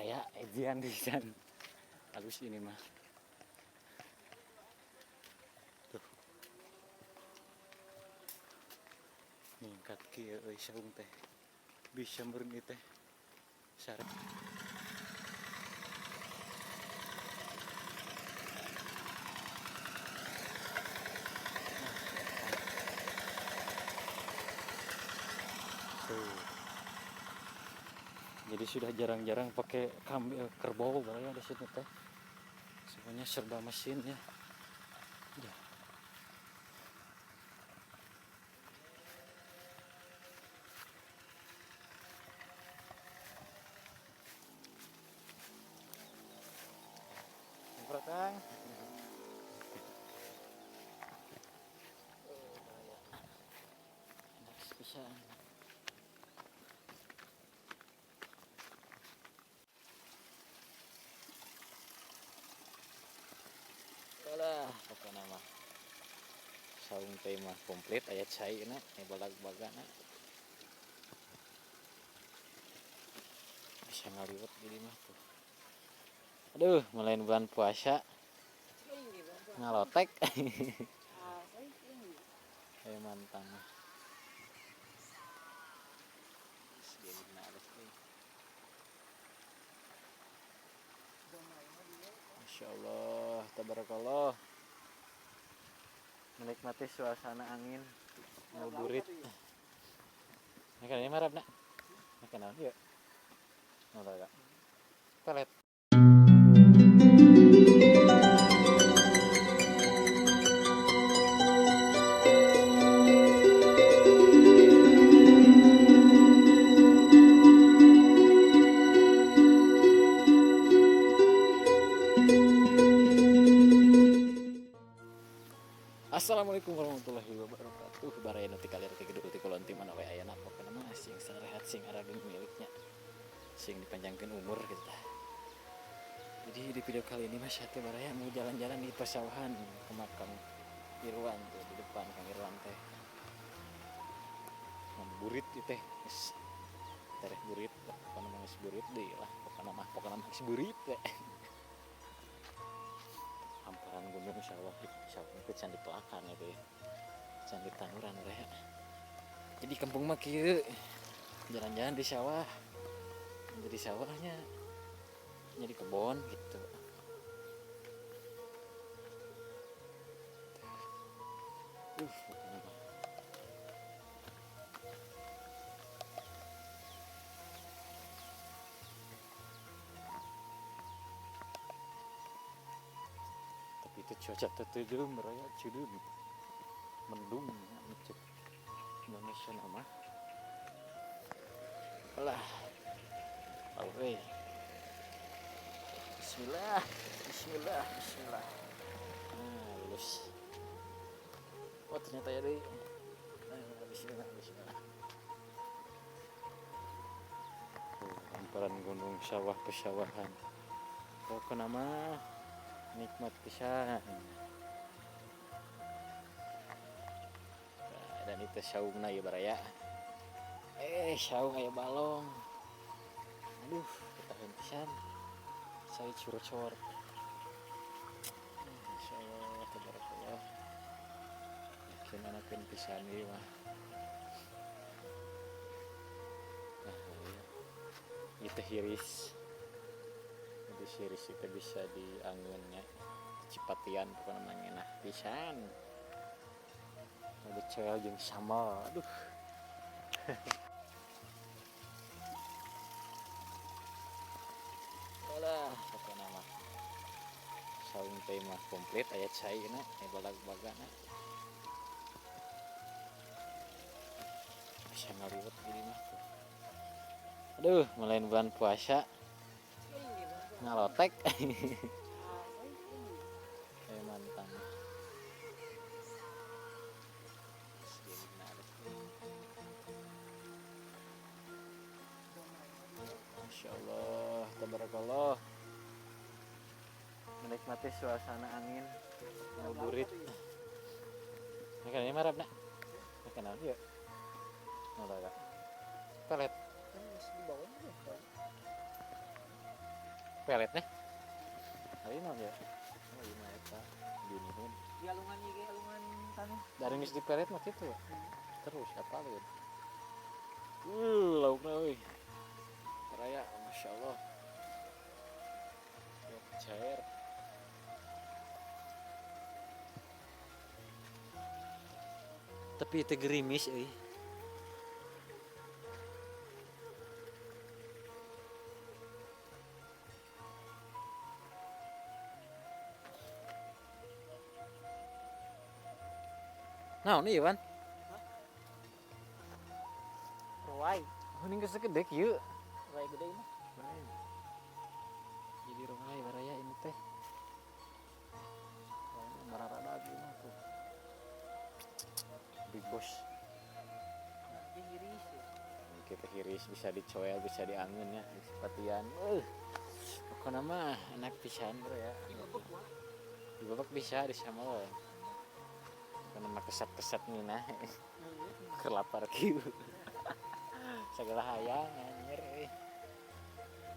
Baraya ejian pisan. Halus ini mah. Tuh. Ningkat kieu euy saung teh. Bisa meureun ieu teh. Sare. Tuh. Jadi sudah jarang-jarang pakai kambing, kerbau baraya di sini teh. Semuanya serba mesin ya. Udah. Semprot, Kang. Oh, baraya. Enak pisan. Alah, pokokna mah saung teh mah komplit aya cai na, aya balag-bagana. Bisa ngaliwet jadi mah tuh. Aduh, mulai bulan puasa ngalotek. Kayak mantan mah. Masya Allah, tabarakallah. Menikmati suasana angin ngabuburit. Ini kan ini marab nak. Ini kan naon ieu? Naon tah, Kak? Pelet. Assalamualaikum warahmatullahi wabarakatuh. Baraya nu ti kalir ti kidul ti kulon ti mana we ayana, pokona mah sing sarehat sing arageng miliknya, sing dipanjangkeun umur gitu tah. Jadi di video kali ini mas teh baraya mau jalan-jalan di persawahan ke makam Irwan tuh di depan Kang Irwan teh. Ngabuburit ieu teh. Geus tereh burit lah, pokona mah geus burit deui lah, pokona mah geus burit we. Hamparan gunung sawah di sawah itu can dipelakan itu ya, can ditanduran teh. Jadi kampung mah kieu, jalan-jalan di sawah, jadi sawahnya jadi kebon gitu. Pokoknya mah. Tapi itu cuaca teh teudeum baraya, ceudeum. Mendung ya, cek Indonesia nama. Alah. Awe. Bismillah, bismillah, bismillah. Nah, lulus. Oh, ternyata ya deh. Nah, bismillah, bismillah. Tuh, hamparan gunung sawah pesawahan. Pokokna mah nikmat pisan. Nah, dan itu saungna ya baraya. Saung aya balong. Aduh, ketahan pisan. Saya curcor. Masya Allah, tabarakallah. Yakin anakeun pisan ieu mah. Nah, iya. Itu hiris. Jadi hiris itu bisa diangeunnya. Cipatian pokokna mah ngeunah pisan. Ada cel jeung sambal. Aduh. Alah, pokokna mah saung teh mah komplit aya cai na, aya balag-bagana. Bisa ngaliwet gini mah tuh. Aduh, mulai bulan puasa ngalotek. Kayak mantan. Masya Allah, tabarakallah. Menikmati suasana angin ngabuburit. Ini kan ini marab nak. Ini kan naon ieu? Naon tah, Kak? Pelet. Kan masih di bawahnya deh. Peletnya. Hari naon ya? Oh, ieu mah eta binihun. Di alungan ieu ge alungan tanah. Dari geus dipelet mah kitu ya. Terus apaleun. Laukna euy. Raya, Masya Allah. Lauk cair. Tapi itu gerimis euy. Naon ieu, Wan? Ruai. Oh, ini geus gede kieu. Ruai gede ini. Jadi rumah baraya ini teh. Mararada mah tuh. Big boss. Dia hiris ya. Kita hiris bisa dicoel, bisa diangen ya, disepatian. Pokoknya mah enak pisan bro ya. Dibebek wah. Dibebek bisa disamel. Karena mah kesat-kesat nginah. Kelapar kieu. Segala hayang anjir euy.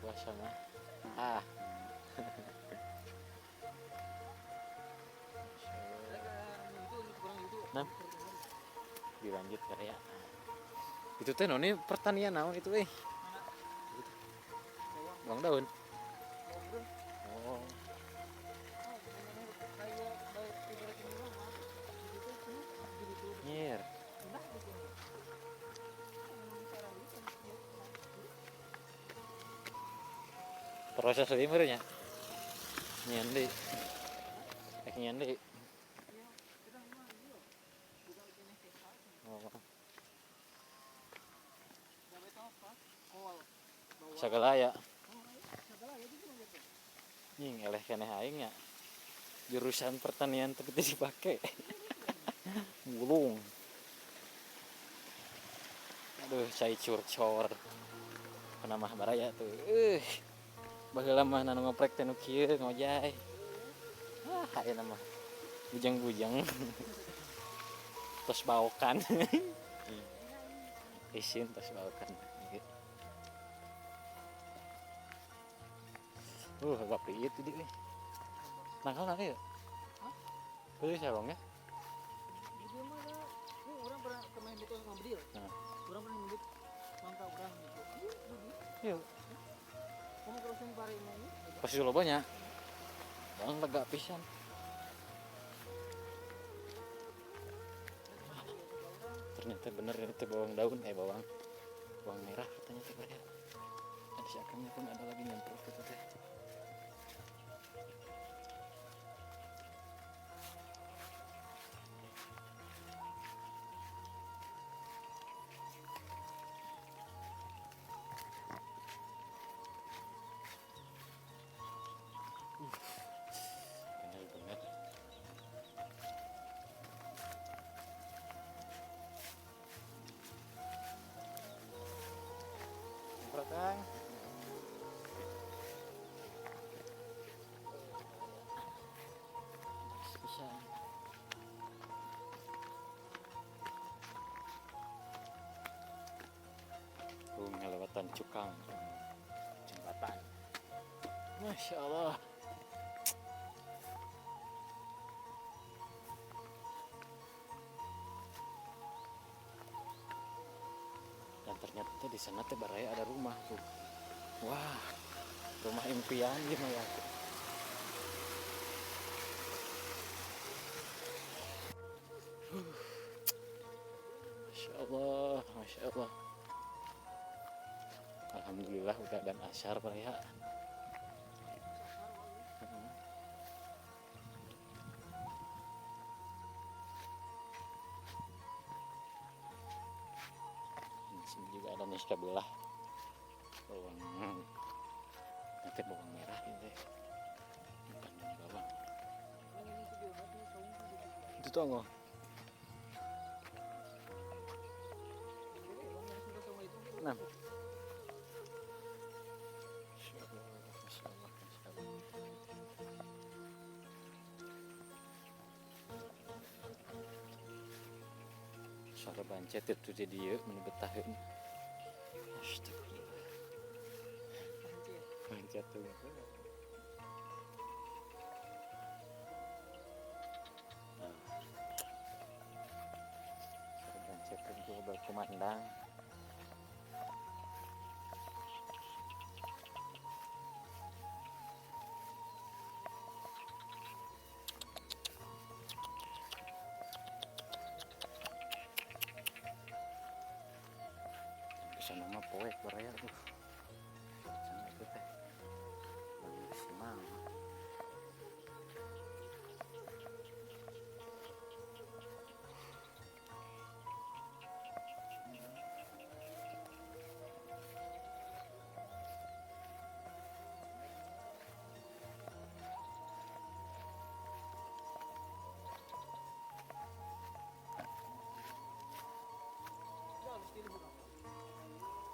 Puasa mah. Ah. Nah, dilanjut ya. Itu teh noni pertanian naon itu euy? Bawang daun. Oh. Nyir. Proses deui meureun nya. Nyian deui. Rek nyian deui. Oh. Sagala aya. Nying eleh keneh aing nya. Jurusan pertanian tapi teu dipake. Mulung. Aduh, cai curcor. Penamah baraya tuh. Baheula mah nu ngoprek teh nu kieu ngojay. Ah, ayeuna mah bujang-bujang. Tos baokan. Isin tos baokan. Bapak itu di euy. Nangkal nangkal ya? Beli sarongnya? Di mah da, urang pernah kemain itu sama bedil. Nah. Urang pernah nyebut mangka urang gitu. Iya. Kamu terusin pare ini. Pasti loba nya. Bang lega pisan. Ternyata bener ini teh bawang daun, bawang bawang merah katanya teh ya. Ada si akangnya pun ada lagi nyemprot gitu teh. Bener-bener. Semprot, Kang. Bisa. Ngelewatan cukang jembatan. Masya Allah. Dan ternyata di sana teh baraya ada rumah tuh. Wah, rumah impian gimana ya? Masya Allah, Masya Allah. Alhamdulillah udah dan asyar baraya. Di sini juga ada nih sebelah bawang, nanti bawang merah ini, bukan bawang. Itu tuh nggak? Nah. Masya Allah, Masya Allah, Masya Allah. Suara bancet itu jadi ya, meni betaheun. Astagfirullah. Bancet. Siatung. Nah. Serban siatung tuh berkumandang. Sana mah poek baraya tuh. Sana itu teh. Simang.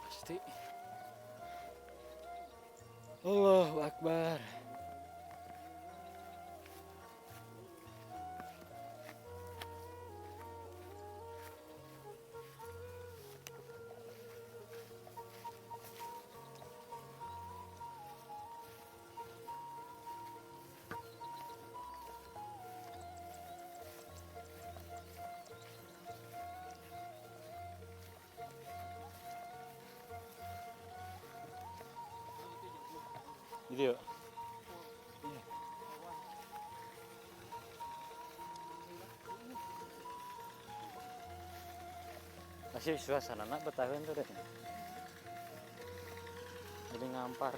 Pasti. Allahu Akbar. Gitu ya. Iya. Masih suasana nak betahuan tuh deh. Jadi ngampar.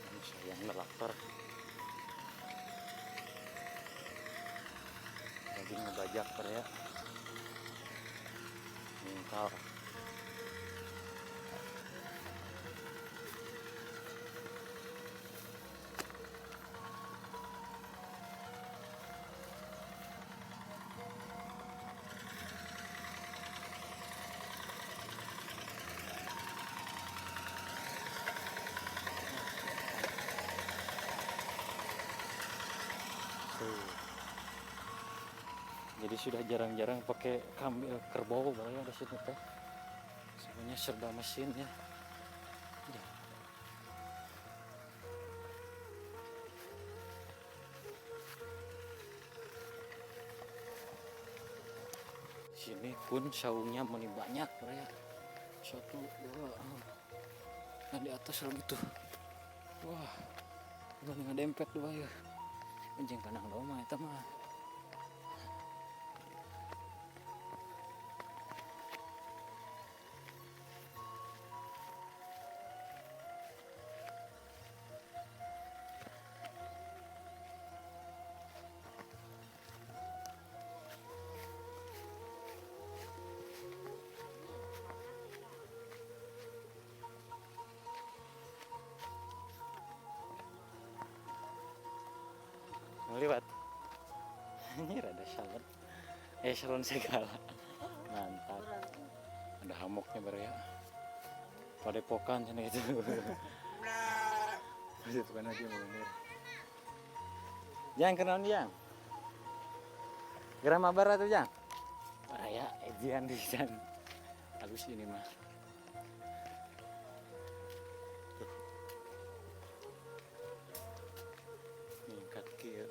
Ini sayang nelaktor. Lagi ngebajak ya. Mingkal. Jadi sudah jarang-jarang pakai kambing kerbau barang di sini teh. Semuanya serba mesin ya. Udah. Sini pun saungnya meni banyak ya. 1, 2. Nah di atas lagi tuh. Wah, udah ngadempet dua ya. Anjing kandang domba eta mah. Lewat ini rada salon, salon segala mantap, ada hammocknya baru ya, padepokan sana gitu. Padepokan aja mau. Jangan kenal yang geram mabar atau jang raya ejian di sana halus ini mah.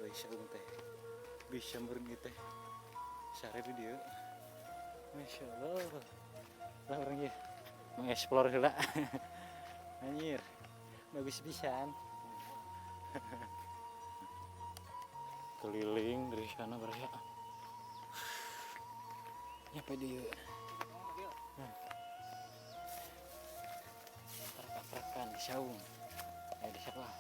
Saung teh bisa meureun teh sare di dieu. Masya Allah lah urang ieu mengeksplor heula. Anjir bagus pisan. Keliling dari sana baraya nyampe dieu. Trak-trakan di saung di sawah.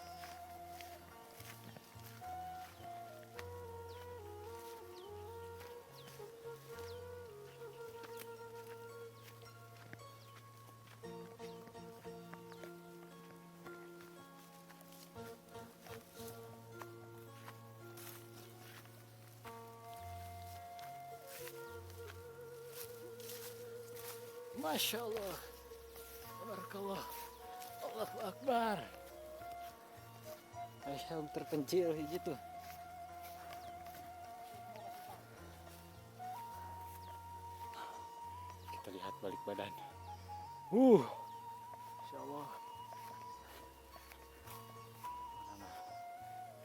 Masya Allah, barakallah, Allahu Akbar. Aisyah terpencil gitu. Kita lihat balik badan. Masya Allah. Mana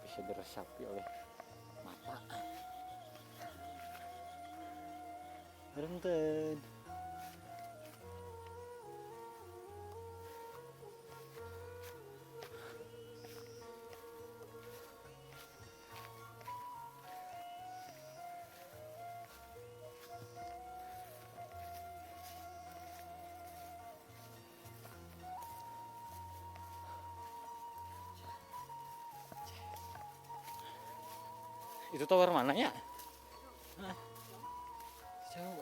bisa diresapi oleh mata. Berenten. Itu tower mana ya? Hah? Jauh.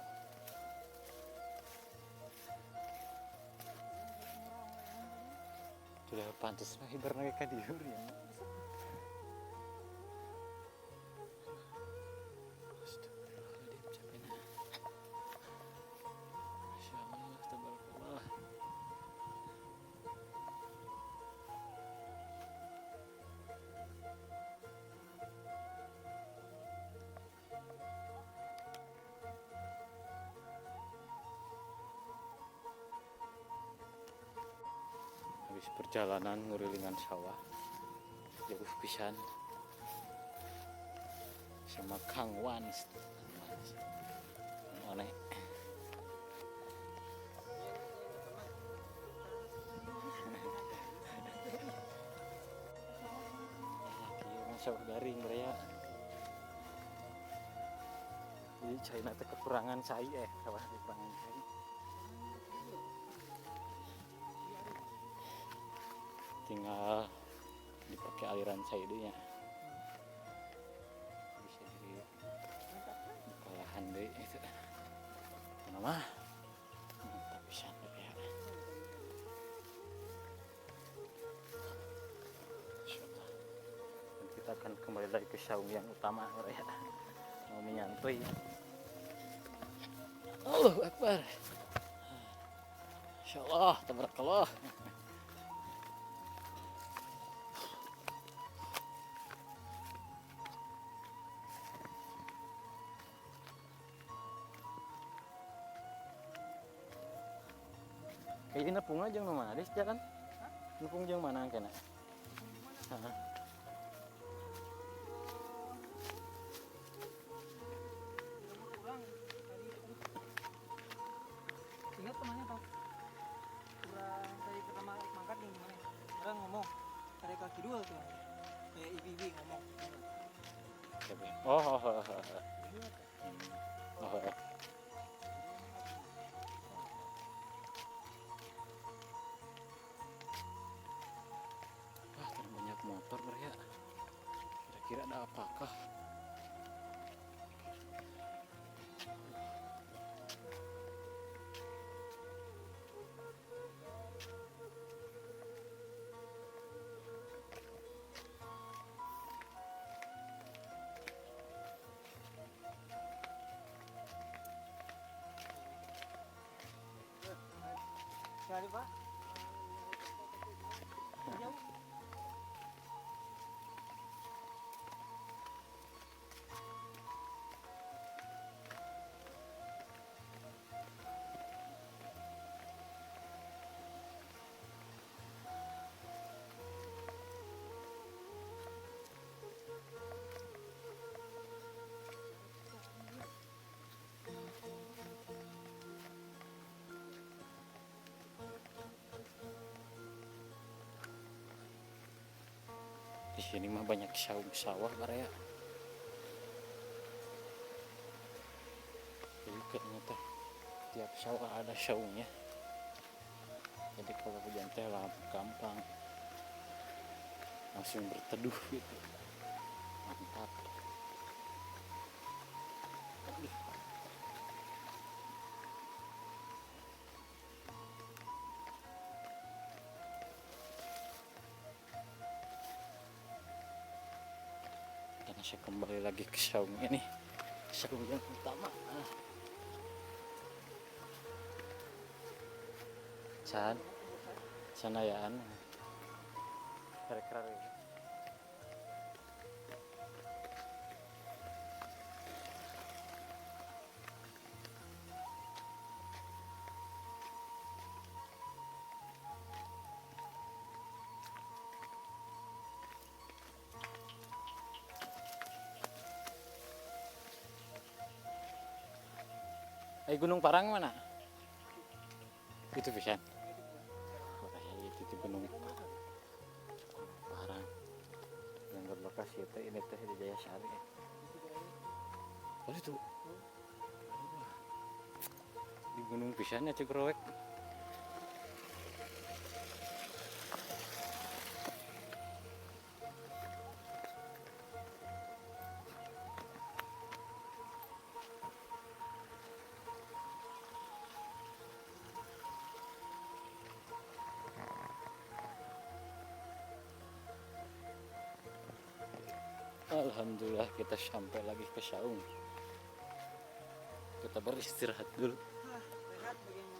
Sudah pantas mah hiberna ka dieu ya. Astagfirullahaladzim, capekna. Masya Allah, tabarakallah. Habis perjalanan ngurilingan sawah jauh pisan sama Kang Wans. Kang One. Kieu mah sawah garing ya. Jadi caina teh kekurangan cai, sawah kekurangan cai. Tinggal dipakai aliran cai deui nya. Bisa jadi kalahan deui itu. Mana mah mantap pisan ya. Insyaallah. Dan kita akan kembali lagi ke saung yang utama ya. Mau menyantui. Allahu Akbar. Insyaallah, tabarakallah. Kayaknya nepung aja nu mana, Dis, jalan? Nepung jeung mana kena? Heeh. Ingat temannya Pak. Kurang tadi pertama mangkat nih gimana? Orang ngomong tarik kaki dua tuh. Kayak ibu-ibu ngomong. Oh. Oh. Wah, terlalu banyak motor ya. Kira-kira ada apakah? Cari Pak. Jauh. Di sini mah banyak saung sawah baraya. Jadi kayaknya teh tiap sawah ada saungnya. Jadi kalau hujan teh lah gampang langsung berteduh gitu. Mantap. Aduh. Dan saya kembali lagi ke saung ini, saung yang utama. Can, canayaan, kira-kira. Eh, Gunung Parang mana? Itu pisan. Wah, itu di Gunung Parang. Yang berlokasi itu ini teh di Jayasari. Oh, itu. Wah. Di gunung pisan ya Cigurowek. Alhamdulillah kita sampai lagi ke Saung. Kita beristirahat dulu. Ah, rehat bagian.